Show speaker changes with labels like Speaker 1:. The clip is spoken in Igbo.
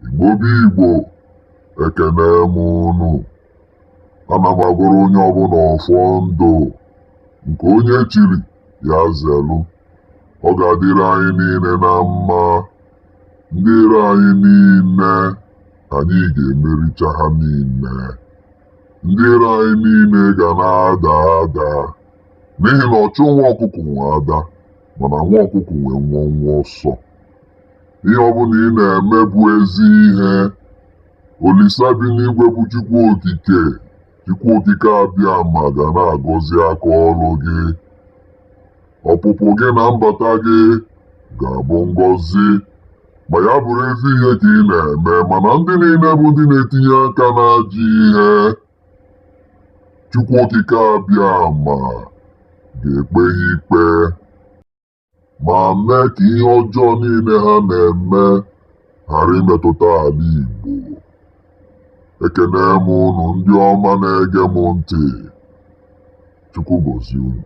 Speaker 1: Igbo bụ Igbo, ekene m unu. Ana m agọrọ onye ọbụla ọfọ ndụ nke onye chiri ya zelu. Ọ ga-adịrị anyị niile na mma. Ndị iro anyị niile, anyị ga-emericha ha niile. Ndị iro anyị niile ga na-ada ada n'ihi na ọchụ nwa ọkụkọ nwe ada, mana nwa ọkụkọ nwe nwọnwụ ọsọ. Ihe ọbụla ị na-eme bụ ezi ihe. Olisa bi n'igwe bụ Chukwu Okike, Chukwu Okike Abịama ga na-agọzi aka ọrụ gị. Ọpụpụ gị na mbata gị ga-abụ ngọzi, ma ya bụrụ ezi ihe ka ị na-eme. Mana ndị niile bụ ndị na-etinye aka n'ajọ ihe, Chukwu Okike Abịama ga-ekpe ha ikpe ma mee ka ihe ọjọọ niile ha na-eme ghara imetụta ala Igbo. Ekene m unu ndị ọma na-ege m ntị. Chukwu gọzie unu.